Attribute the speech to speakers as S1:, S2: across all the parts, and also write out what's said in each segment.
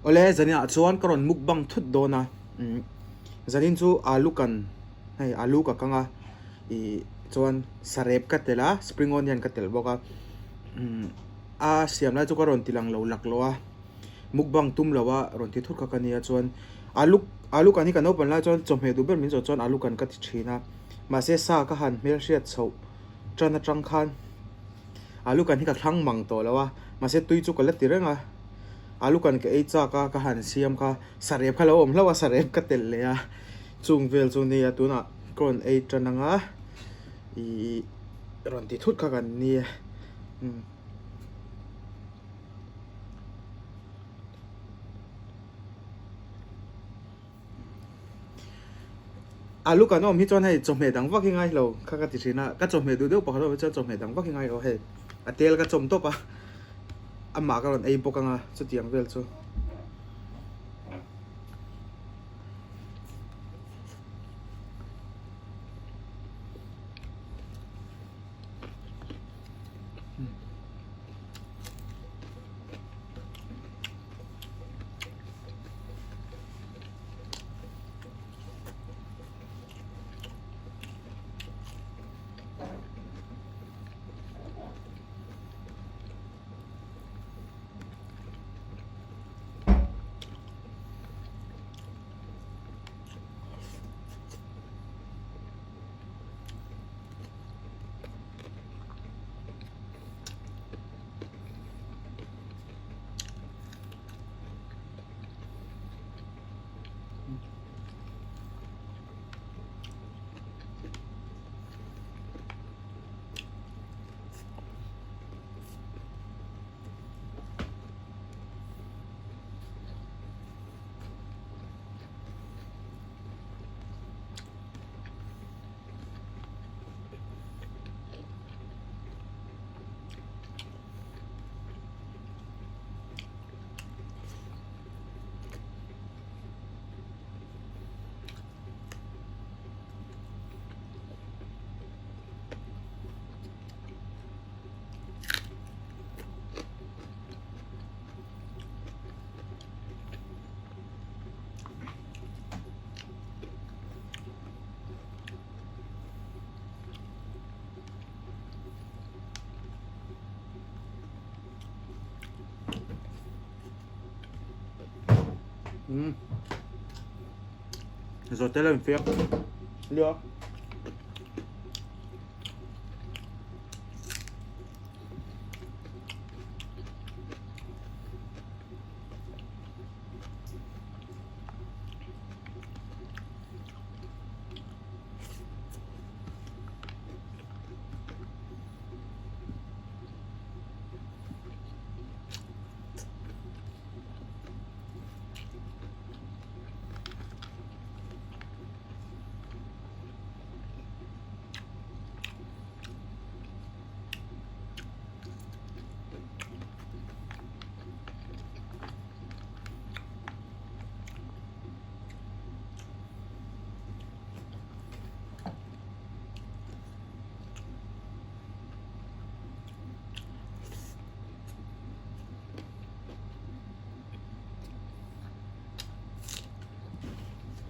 S1: Awle zaninah chuan ka rawn mukbang thut dawn a, zanin chu alu kan hei alu ka kang a ih chuan sarep ka telh a spring onion ka telh bawk a a siam lai chu ka rawn ti lang lo lak lo a mukbang tum lo a rawn ti thut kha ka nia chuan alu alu kan hi ka naupang lai chuan chawhmeh duh ber min zawh chuan alu kan ka ti thin a mahse sa ka han hmelhriat chhoh tan atang khan alu kan hi ka thlang mang tawh lo a mahse tui chu ka la ti reng a alu kan ka ei chak a ka han siam kha sarep kha lo awm hlauh a sarep ka telh leh a chung vel chu nia tunah ka rawn ei tan ang a ihh rawn ti thut kha kan nia umm. Alu kan awm hi chuan hei chawhmeh dang vak hi ngai lo kha ka ti thin a, ka chawhmeh duh deuh pakhat awm hi chuan chawhmeh dang vak hi ngai lo hei a tel ka chawm tawp a, amah ka rawn ei bawk ang a chutiang vel chu. Umm zawhte la infiam nia.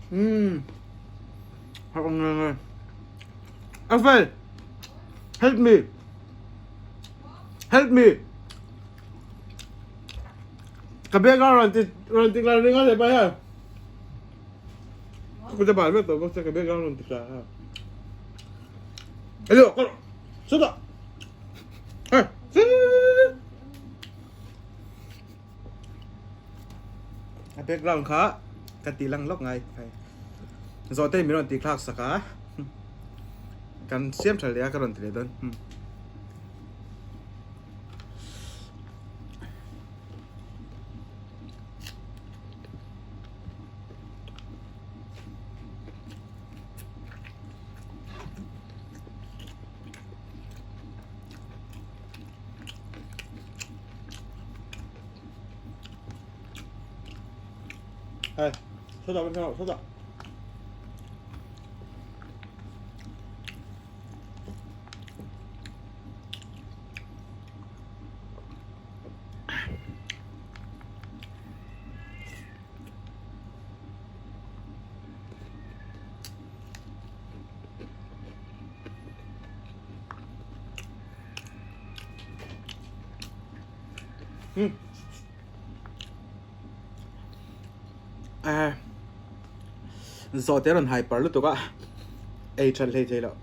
S1: Umm Eiffel help me help me ka bag a rawn ti rawn ti klar ring a leh pai ha ka kut a bal vek tawh bawk che ka bag a rawn ti klar ha hello chutah hey A background kha ka ti lang lawk ngai hei zawhte min rawn ti thlak sak a kan siam tha leh a ka rawn ti leh dawn. Hey, sawtah kan thlang sawtah. Eh zawhte rawn hai par lutuk a ei that hlei thei loh.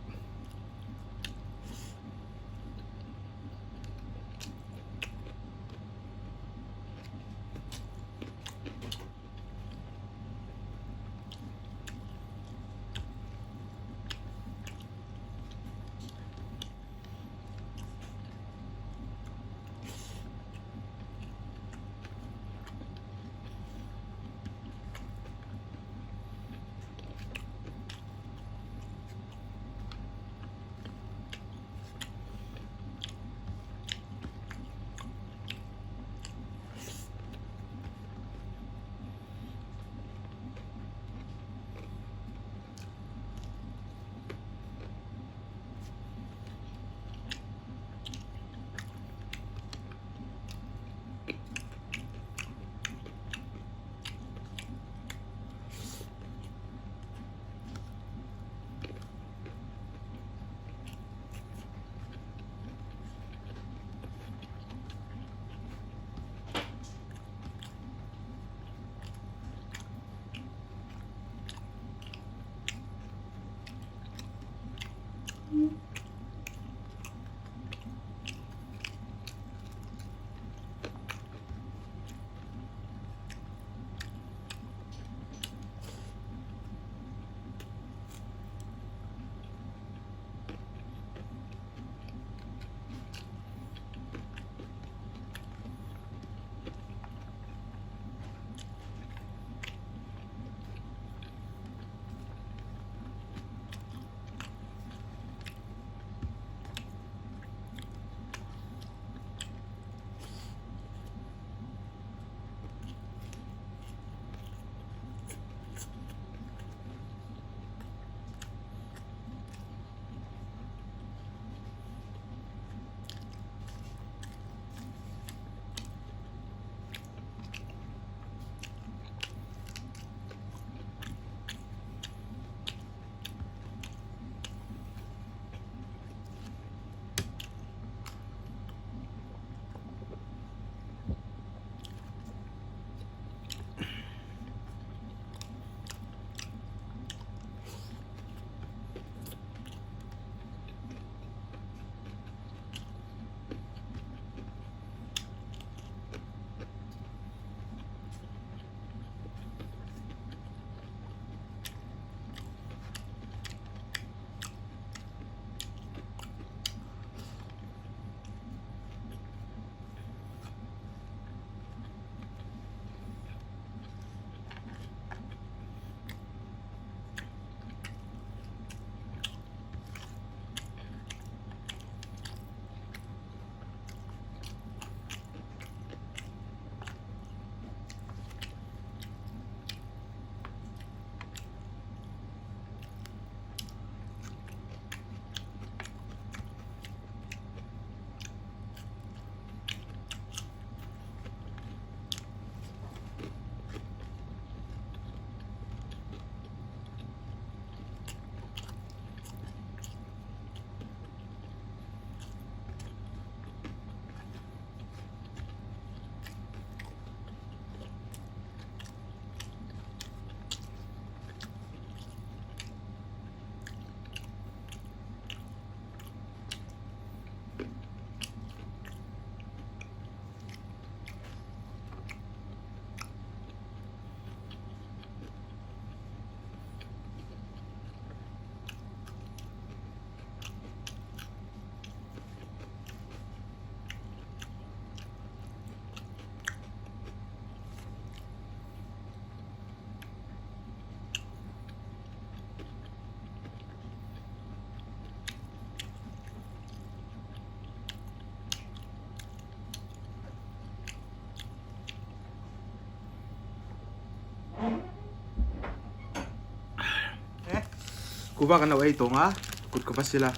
S1: Kuva kan lo ei tawng a kut ka va sil a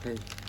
S1: hei.